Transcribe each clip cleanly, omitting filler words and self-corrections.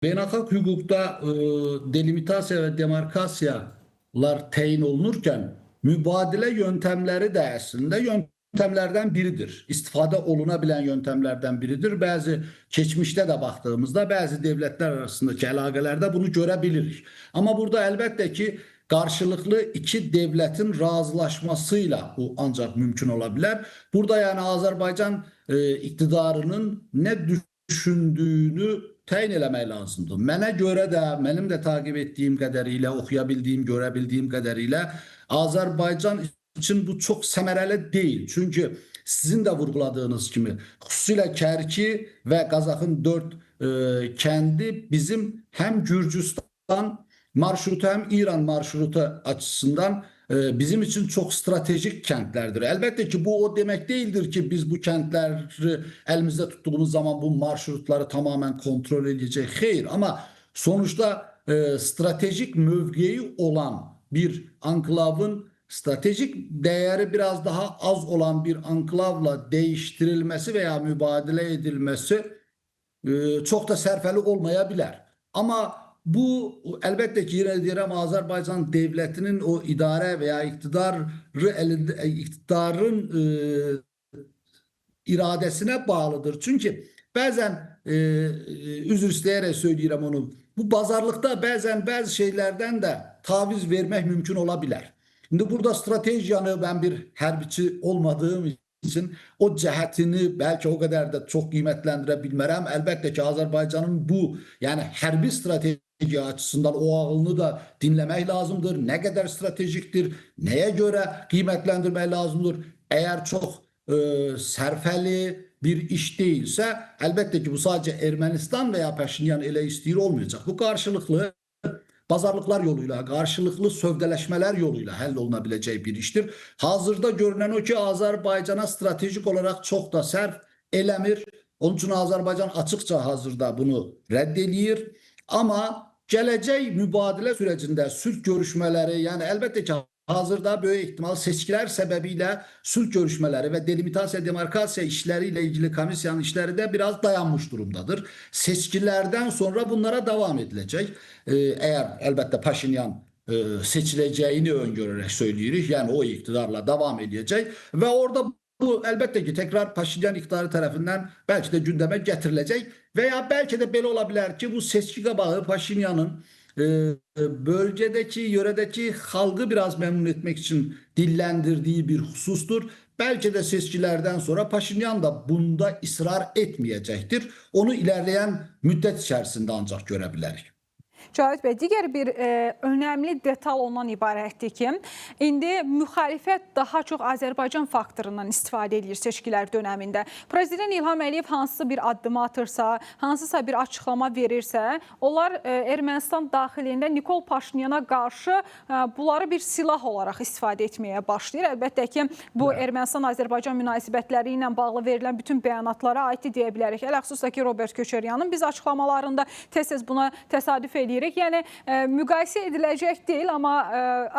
Beynəlxalq hüquqda delimitasiya və demarkasiyalar təyin olunurkən mübadilə yöntəmləri də əslində yöntəmlərdən biridir. İstifadə oluna bilən yöntəmlərdən biridir. Bəzi keçmişdə də baxdığımızda bəzi dövlətlər arasındakı əlaqələrdə bunu görə bilirik. Amma burada əlbəttə ki, qarşılıqlı iki devlətin razılaşmasıyla bu ancaq mümkün ola bilər. Burada yəni Azərbaycan iqtidarının nə düşündüyünü təyin eləmək lazımdır. Mənə görə də, mənim də təqib etdiyim qədərilə, oxuya bildiyim, görə bildiyim qədərilə Azərbaycan üçün bu çox səmərəli deyil. Çünki sizin də vurğuladığınız kimi, xüsusilə Kərki və Qazaxın 4 kəndi bizim həm Gürcüstan marşrutu, həm İran marşrutu açısından bizim üçün çox stratejik kəndlərdir. Əlbəttə ki, bu o demək deyildir ki, biz bu kəndləri əlimizdə tutduğumuz zaman bu marşrutları tamamilə kontrol edəcək. Xeyr, amma sonuçta stratejik mövqeyi olan bir anklavın stratejik dəyəri biraz daha az olan bir anklavla değiştirilməsi və ya mübadilə edilməsi çox da sərfəli olmaya bilər. Amma bu əlbəttə ki, yenə deyirəm, Azərbaycan dövlətinin o idarə və ya iqtidarı əlində iqtidarın iradəsinə bağlıdır. Çünki bəzən üzr istəyərək söyləyirəm onu. Bu bazarlıqda bəzən bəzi şeylərdən də taviz vermək mümkün ola bilər. İndi burada stratejiyanı mən bir hərbiçi olmadığım üçün o cəhətini bəlkə o qədər də çox qiymətləndirə bilmərəm. Əlbəttə ki, Azərbaycanın bu, yəni hərbi strategiya açısından o ağılını da dinləmək lazımdır. Nə qədər stratejikdir, nəyə görə qiymətləndirmək lazımdır. Əgər çox sərfəli bir iş deyilsə, əlbəttə ki, bu sadəcə Ermənistan və ya Paşinyan elə istəyir olmayacaq. Bu qarşılıqlı bazarlıqlar yoluyla, qarşılıqlı sövdələşmələr yoluyla həll oluna biləcək bir işdir. Hazırda görünən o ki, Azərbaycana stratejik olaraq çox da sərf eləmir. Onun üçün Azərbaycan açıqca hazırda bunu rədd eləyir. Amma gələcək mübadilə sürecində sülh görüşmələri, yəni əlbəttə ki, hazırda böyük ehtimal seçkilər səbəbilə sülh görüşmələri və delimitasiya, demarkasiya işləri ilə ilgili komissiyanın işləri də biraz dayanmış durumdadır. Seçkilərdən sonra bunlara davam ediləcək. Əgər əlbəttə Paşinyan seçiləcəyini öngörərək söyləyirik, yəni o iqtidarla davam edəcək və orada bu əlbəttə ki, təkrar Paşinyan iqtidarı tərəfindən bəlkə də gündəmə gətiriləcək və ya bəlkə də belə ola bilər ki, bu seçki qabağı Paşinyanın bölgədəki, yörədəki xalqı biraz memnun etmek için dilləndirdiyi bir hususdur. Bəlkə də seçkilərdən sonra Paşinyan da bunda ısrar etməyəcəkdir. Onu ilerleyen müddət içərisində ancaq görə bilərik. Cavid bəy, digər bir önəmli detal ondan ibarətdir ki, indi müxalifət daha çox Azərbaycan faktorundan istifadə edir seçkilər dönəmində. Prezident İlham Əliyev hansısa bir addım atırsa, hansısa bir açıqlama verirsə, onlar Ermənistan daxilində Nikol Paşinyana qarşı bunları bir silah olaraq istifadə etməyə başlayır. Əlbəttə ki, bu Ermənistan-Azərbaycan münasibətləri ilə bağlı verilən bütün bəyanatlara aiddir deyə bilərik. Ələxüsus da ki, Robert Köçəryanın biz açıqlamalarında tez-tez buna təsadüf eləyirik. Yəni müqayisə ediləcək deyil, amma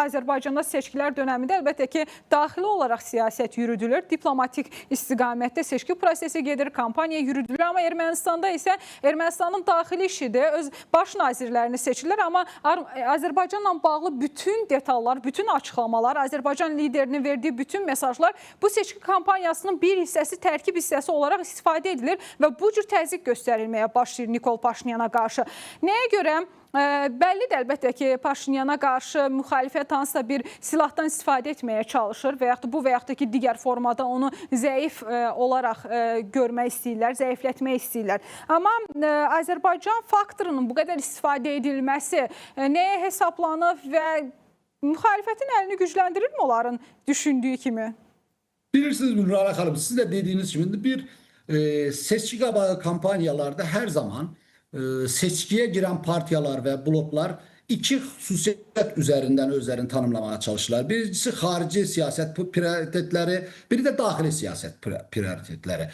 Azərbaycanda seçkilər dönəmində əlbəttə ki, daxili olaraq siyasət yürüdülür, diplomatik istiqamətdə seçki prosesi gedir, kampaniya yürüdülür, amma Ermənistanda isə Ermənistanın daxili işidir, öz baş nazirlərini seçirlər, amma Azərbaycanla bağlı bütün detallar, bütün açıqlamalar, Azərbaycan liderinin verdiyi bütün mesajlar bu seçki kampaniyasının bir hissəsi, tərkib hissəsi olaraq istifadə edilir və bu cür təzyiq göstərilməyə başlayır Nikol Paşinyana qarşı. Nəyə görə? Bəllidir əlbəttə ki, Paşinyana qarşı müxalifət hansısa bir silahdan istifadə etməyə çalışır və yaxud da bu və yaxud da ki, digər formada onu zəif olaraq görmək istəyirlər, zəiflətmək istəyirlər. Amma Azərbaycan faktorunun bu qədər istifadə edilməsi nəyə hesablanır və müxalifətin əlini gücləndirirmi onların düşündüyü kimi? Bilirsiniz Nurala xanım, siz də dediyiniz kimi bir seçki qabağı kampaniyalarda hər zaman seçkiye giren partiyalar və bloklar iki xüsusiyyət üzərindən özlərini tanımlamağa çalışırlar. Birincisi xarici siyasət prioritetləri, biri də daxili siyasət prioritetləri.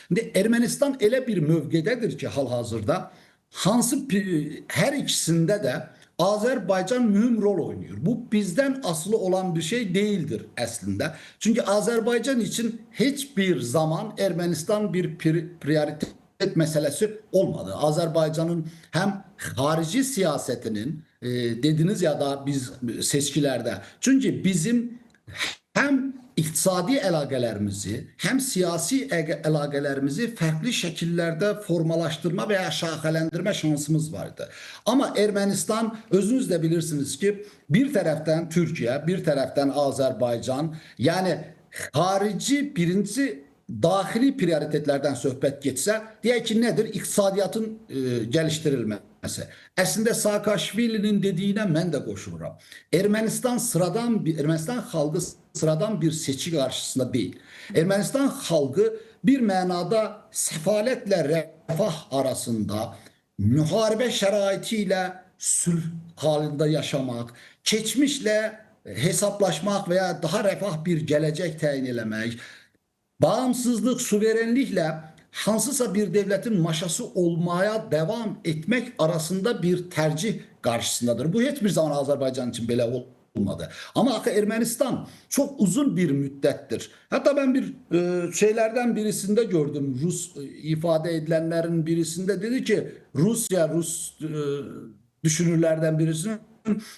İndi Ermənistan elə bir mövqedədir ki, hal-hazırda hansı hər ikisində də Azərbaycan mühüm rol oynayır. Bu bizdən asılı olan bir şey değildir əslində. Çünki Azərbaycan üçün heç bir zaman Ermənistan bir prioritet məsələsi olmadı. Azərbaycanın həm xarici siyasətinin dediniz ya da biz seçkilərdə. Çünki bizim həm iqtisadi əlaqələrimizi, həm siyasi əlaqələrimizi fərqli şəkillərdə formalaşdırma və ya şaxələndirmə şansımız var idi. Amma Ermənistan, özünüz də bilirsiniz ki, bir tərəfdən Türkiyə, bir tərəfdən Azərbaycan, yəni xarici birinci daxili prioritetlərdən söhbət getsə, deyək ki, nədir? İqtisadiyyatın gəlişdirilməsi. Əslində Saakaşvilinin dediyinə mən də qoşuluram. Ermənistan xalqı sıradan bir seçki qarşısında deyil. Ermənistan xalqı bir mənada səfalətlə rəfah arasında müharibə şəraiti ilə sülh halında yaşamaq, keçmişlə hesablaşmaq və ya daha rəfah bir gələcək təyin eləmək, bağımsızlıq, suverenliklə hansısa bir devletin maşası olmaya devam etmek arasında bir tercih karşısındadır. Bu hiçbir zaman Azerbaycan için belə olmadı. Ama axı Ermənistan çok uzun bir müddettir. Hatta ben bir şeylerden birisinde gördüm. Rus ifade edilenlerin birisinde dedi ki Rusya, Rus düşünürlerden birisinin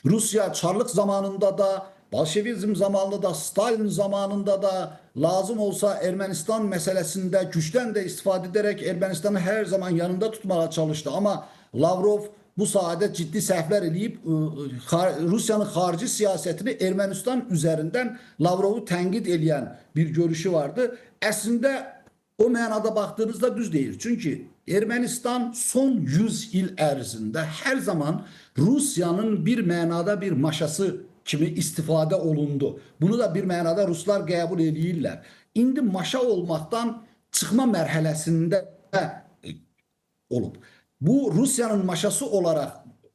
Rusya Çarlık zamanında da, Bolşevizm zamanında da, Stalin zamanında da lazım olsa Ermənistan meselesinde gücdən də istifadə edərək Ermənistanı hər zaman yanında tutmağa çalıştı. Amma Lavrov bu sahədə ciddi səhvlər eləyib Rusiyanın xarici siyasətini Ermənistan üzərindən Lavrovu tənqid eləyən bir görüşü vardı. Əslində o mənada baxdığınızda düz deyil. Çünki Ermənistan son 100 il ərzində hər zaman Rusiyanın bir mənada bir maşası kimi istifadə olundu. Bunu da bir mənada Ruslar qəbul eləyirlər. İndi maşa olmaqdan çıxma mərhələsində olub. Bu Rusiyanın maşası olaraq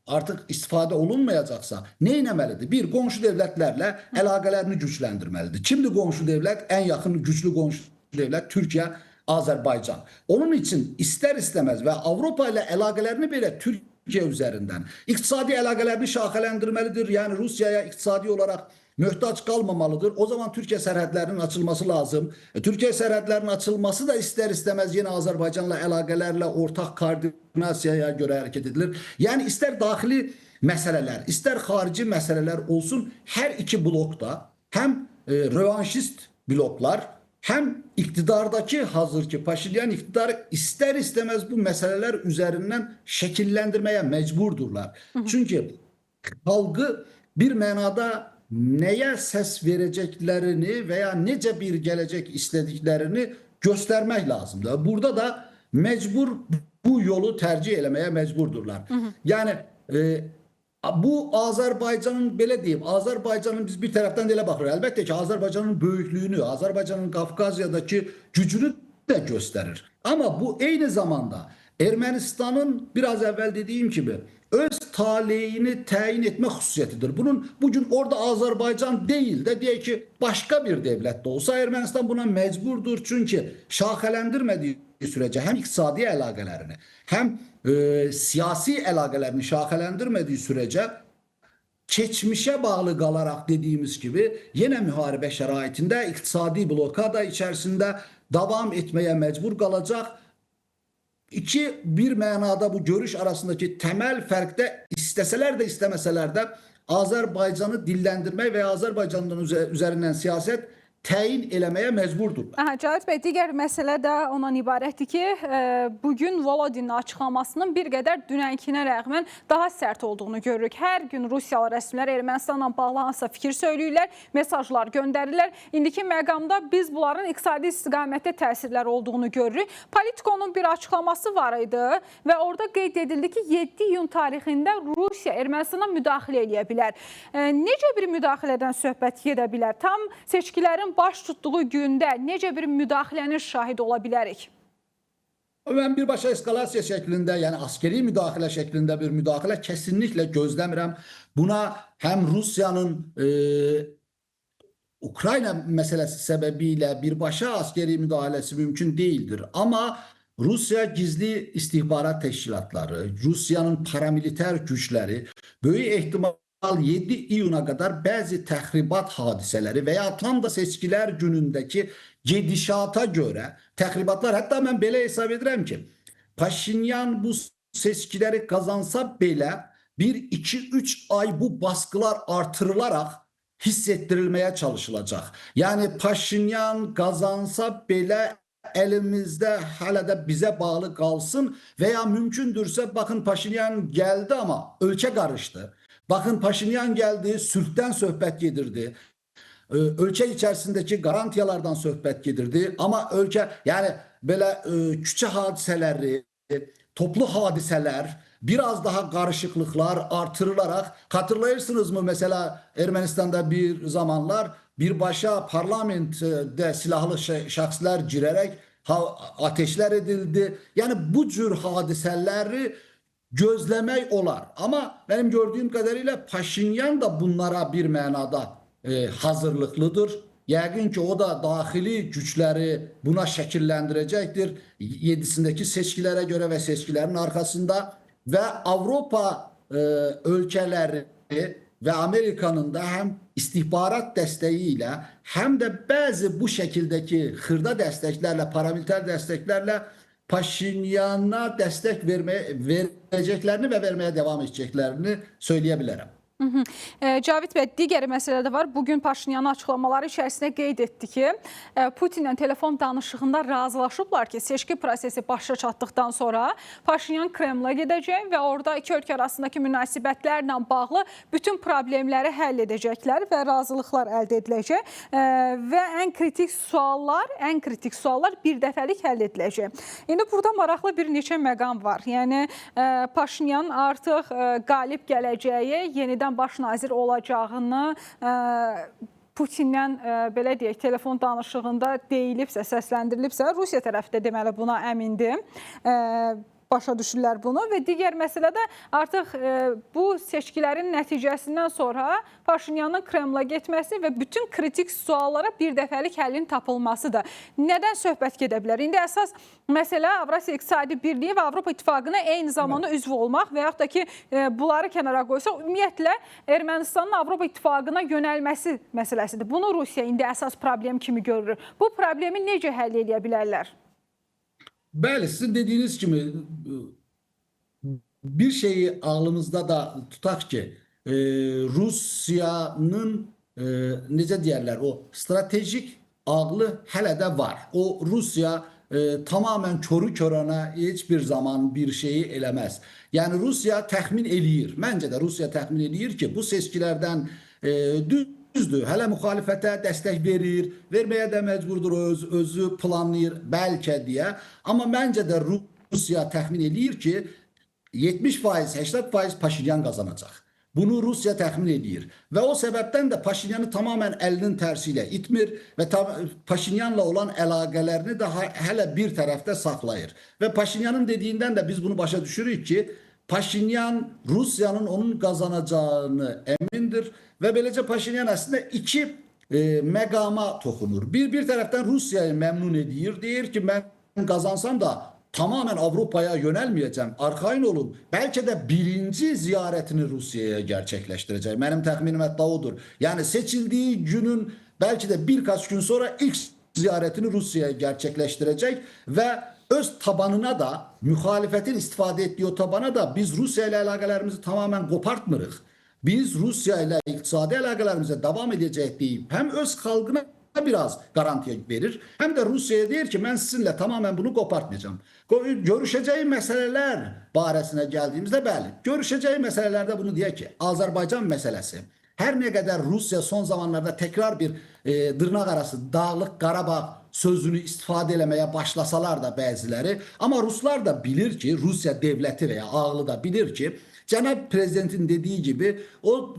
artıq istifadə olunmayacaqsa nə etməlidir? Bir, qonşu dövlətlərlə əlaqələrini gücləndirməlidir. Kimdir qonşu dövlət? Ən yaxın güclü qonşu dövlət Türkiyə, Azərbaycan. Onun üçün istər istəməz və Avropa ilə əlaqələrini belə Türkiyə üzərindən iqtisadi əlaqələrini şaxələndirməlidir. Yəni Rusiyaya iqtisadi olaraq möhtac qalmamalıdır. O zaman Türkiyə sərhədlərinin açılması lazım. Türkiyə sərhədlərinin açılması da istər istəməz yenə Azərbaycanla əlaqələrlə ortaq koordinasiyaya görə hərəkət edilir. Yəni istər daxili məsələlər, istər xarici məsələlər olsun, hər iki blokda həm rövanşist bloklar, həm iktidardakı hazırki Paşinyan iktidarı istər istəməz bu məsələlər üzərindən şəkilləndirməyə məcburdurlar. Çünki xalqı bir mənada nəyə səs verəcəklərini və ya necə bir gələcək istədiklərini göstərmək lazımdır. Burada da mecbur bu yolu tərcih eləməyə mecburdurlar. Yəni bu Azərbaycanın, belə deyim, Azərbaycanın biz bir tərəfdən də elə baxırıq. Əlbəttə ki, Azərbaycanın böyüklüyünü, Azərbaycanın Qafqaziyadakı gücünü də göstərir. Amma bu eyni zamanda Ermənistanın biraz əvvəl dediyim kimi öz taleyini təyin etmə xüsusiyyətidir. Bunun bugün orada Azərbaycan deyil də deyək ki, başqa bir dövlət də olsa Ermənistan buna məcburdur. Çünki şaxələndirmədiyi sürəcə həm iqtisadi əlaqələrini, həm siyasi əlaqələrini şaxələndirmədiyi sürəcə keçmişə bağlı qalaraq dediyimiz kimi yenə müharibə şəraitində iqtisadi blokada içərisində davam etməyə məcbur qalacaq. İki, bir mənada bu görüş arasındakı təməl fərqdə istəsələr də istəməsələr də Azərbaycanı dilləndirmək və ya Azərbaycanın üzərindən siyasət təyin eləməyə məcburdurlar. Aha, Cavid bəy, digər məsələ də ondan ibarətdir ki, bugün Volodinin açıqlamasının bir qədər dünənkinə rəğmən daha sərt olduğunu görürük. Hər gün Rusiyalı rəsmilər Ermənistanla bağlı hansısa fikir söyləyirlər, mesajlar göndərirlər. İndiki məqamda biz bunların iqtisadi istiqamətdə təsirləri olduğunu görürük. Politikonun bir açıqlaması var idi və orada qeyd edildi ki, 7 iyun tarixində Rusiya Ermənistana müdaxilə eləyə bilər. Necə bir müdaxilədən söhbət gedə bilər? Tam seçkilərin baş tutduğu gündə necə bir müdaxilənin şahidi ola bilərik? Mən birbaşa eskalasiya şəklində, yəni askeri müdaxilə şəklində bir müdaxilə kesinlikle gözləmirəm. Buna həm Rusiyanın Ukrayna məsələsi səbəbilə birbaşa askeri müdaxiləsi mümkün deyildir. Amma Rusiya gizli istihbarat təşkilatları, Rusiyanın paramiliter gücləri böyük ehtimal 7 iyuna kadar bəzi təxribat hadisələri və ya tam da seçkilər günündəki gedişata görə təxribatlar, hətta mən belə hesab edirəm ki, Paşinyan bu seçkileri kazansa bile 1, 2, 3 ay bu baskılar artırılarak hissettirilmeye çalışılacak. Yani Paşinyan kazansa bile elimizde hala da bize bağlı kalsın veya mümkündürse bakın Paşinyan geldi ama ölçe karıştı. Bakın Paşinyan geldi, sülhten söhbət gedirdi. Ölkə içərisindəki garantiyalardan söhbət gedirdi. Amma ölkə, yəni belə küçə hadisələri, toplu hadisələr, biraz daha qarışıqlıqlar artırılaraq, hatırlayırsınız mı mesela Ermənistan'da bir zamanlar birbaşa parlamentdə silahlı şəxslər girərək ateşlər edildi. Yəni bu cür hadisələri gözləmək olar. Ama benim gördüğüm kadarıyla Paşinyan da bunlara bir mənada hazırlıklıdır. Yəqin ki o da daxili gücləri buna şəkilləndirəcəkdir. 7-sindəki seçkilərə görə və seçkilərin arkasında və Avropa ölkələri və Amerikanın da həm istihbarat dəstəyi ilə həm də bəzi bu şəkildəki xırda dəstəklərlə, paramiliter dəstəklərlə Paşinyana dəstək verəcəklərini və verməyə davam edəcəklərini söyləyə bilərəm. Cavid bəy, digər məsələ də var. Bugün Paşinyanın açıqlamaları içərisində qeyd etdi ki, Putinlə telefon danışığında razılaşıblar ki, seçki prosesi başa çatdıqdan sonra Paşinyan Kremlə gedəcək və orada iki ölkə arasındakı münasibətlərlə bağlı bütün problemləri həll edəcəklər və razılıqlar əldə ediləcək və ən kritik suallar bir dəfəlik həll ediləcək. İndi burada maraqlı bir neçə məqam var. Yəni Paşinyan artıq qalib gələcəyi, yenidən baş nazir olacağını Putinlə belə deyək, telefon danışığında deyilibsə, səsləndirilibsə, Rusiya tərəfi də deməli buna əmindir. Başa düşürlər bunu və digər məsələ də artıq bu seçkilərin nəticəsindən sonra Paşinyanın Kremlə getməsi və bütün kritik suallara bir dəfəlik həllin tapılmasıdır. Nədən söhbət gedə bilər? İndi əsas məsələ Avrasiya İqtisadi Birliyi və Avropa İttifaqına eyni zamanda üzv olmaq və yaxud da ki, bunları kənara qoysaq, ümumiyyətlə Ermənistanın Avropa İttifaqına yönəlməsi məsələsidir. Bunu Rusiya indi əsas problem kimi görür. Bu problemi necə həll edə bilərlər? Bəli, sizin dediyiniz kimi bir şeyi ağlımızda da tutaq ki, Rusiyanın necə deyərlər, o stratejik ağlı hələ də var. O Rusiya tamamen körü körənə heç bir zaman bir şeyi eləməz. Yəni Rusiya təxmin eləyir, məncə də Rusiya təxmin eləyir ki, bu seçkilərdən düzdür, hələ müxalifətə dəstək verir, verməyə də məcburdur, özü planlayır bəlkə deyə. Amma məncə də Rusiya təxmin eləyir ki, 70%, 80% Paşinyan qazanacaq. Bunu Rusiya təxmin eləyir. Və o səbəbdən də Paşinyanı tamamen əlinin tərsi ilə itmir və Paşinyanla olan əlaqələrini də hələ bir tərəfdə saxlayır. Və Paşinyanın dediyindən də biz bunu başa düşürük ki, Paşinyan Rusiyanın onun qazanacağını əmindir və beləcə Paşinyan əslində iki məqama toxunur. Bir tərəfdən Rusiyayı məmnun edir, deyir ki, mən qazansam da tamamen Avrupa'ya yönəlməyəcəm, arxayın olun. Bəlkə də birinci ziyarətini Rusiyaya gerçekleştirecek. Mənim təxminim hətta odur. Yəni seçildiyi günün bəlkə də birkaç gün sonra ilk ziyaretini Rusiyaya gerçekleştirecek və öz tabanına da, müxalifətin istifadə etdiyi o tabana da biz Rusiya ilə əlaqələrimizi tamamen qopartmırıq. Biz Rusiya ilə iqtisadi əlaqələrimizə davam edəcəyik deyib, həm öz xalqına biraz garantiya verir, həm də Rusiyaya deyir ki, mən sizinlə tamamen bunu qopartmayacağam. Görüşəcəyi məsələlər barəsinə gəldiyimizdə, bəli, görüşəcəyi məsələlərdə bunu deyək ki, Azərbaycan məsələsi, hər nə qədər Rusiya son zamanlarda təkrar bir dırnaq arası Dağlıq Qarabağ sözünü istifadə eləməyə başlasalar da bəziləri, amma Ruslar da bilir ki, Rusiya devləti və ya ağlı da bilir ki, cənab prezidentin dediyi gibi o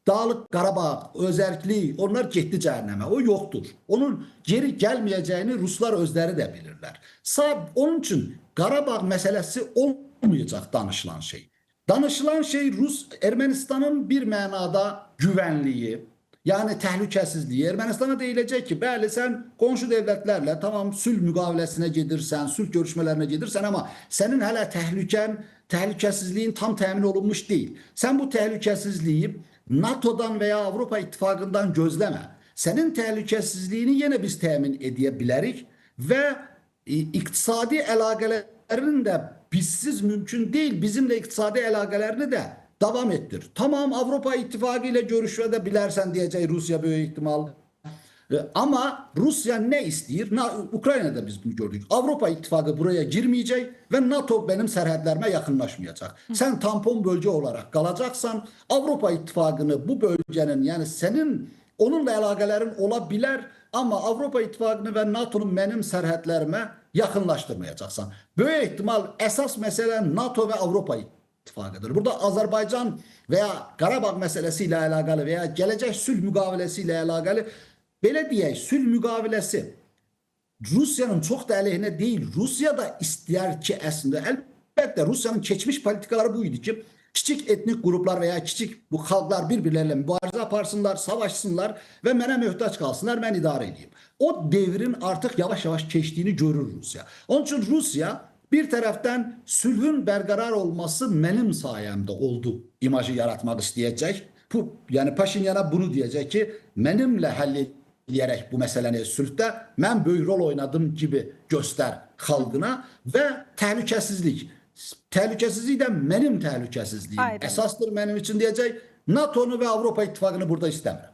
Dağlıq Qarabağ, özərklik, onlar getdi cəhənnəmə. O yoxdur. Onun geri gəlməyəcəyini Ruslar özləri də bilirlər. Onun üçün Qarabağ məsələsi olmayacaq danışılan şey. Danışılan şey Ermənistanın bir mənada güvənliyi, yəni təhlükəsizliyi. Ermənistana deyiləcək ki, bəli, sən qonşu devlətlərlə tamam sülh müqaviləsinə gedirsən, sülh görüşmələrinə gedirsən, amma sənin hələ təhlükəsizliyin tam təmin olunmuş deyil. Sən bu təhlükəsizliyi NATO-dan və ya Avropa İttifaqından gözləmə. Sənin təhlükəsizliyini yenə biz təmin edə bilərik və iqtisadi əlaqələrimizi əlaqələrinin də bizsiz mümkün değil, bizimlə iqtisadi əlaqələrini də davam etdir. Tamam, Avropa İttifaqı ilə görüşə də bilərsən deyəcək Rusiya böyük ehtimal. Ama Rusya ne istəyir? Ukrayna'da biz bunu gördük. Avropa İttifakı buraya girmeyecek ve NATO benim sərhədlərimə yaxınlaşmayacaq. Sen tampon bölge olarak kalacaksan Avropa İttifakı'nı bu bölgenin, yani senin onunla əlaqələrin ola bilər, amma Avropa İttifakını və NATO-nun mənim sərhədlərimə yaxınlaşdırmayacaqsan. Böyük ehtimal əsas məsələ NATO və Avropa İttifakıdır. Burada Azərbaycan və ya Qarabağ məsələsi ilə əlaqəli və ya gələcək sülh müqaviləsi ilə əlaqəli, belə deyək, sülh müqaviləsi Rusiyanın çox da əleyhinə deyil. Rusiya da istər ki, əslində əlbəttə Rusiyanın keçmiş politikaları bu idi ki, kiçik etnik qruplar və ya kiçik bu xalqlar bir-birlərlə mübarizə aparsınlar, savaşsınlar və mənə möhtac qalsınlar, mən idarə edeyim. O devrin artıq yavaş-yavaş keçdiyini görür Rusiya. Onun üçün Rusiya bir tərəfdən sülhün bərqərar olması mənim sayəmdə oldu imajı yaratmaq istəyəcək. Bu, yəni Paşinyana bunu deyəcək ki, mənimlə həll edərək bu məsələni sülhdə mən böyük rol oynadım kimi göstər xalqına və təhlükəsizlik. Təhlükəsizlik də mənim təhlükəsizliyim. Aydın. Əsasdır mənim üçün deyəcək. NATO-nu və Avropa İttifaqını burada istəmirəm.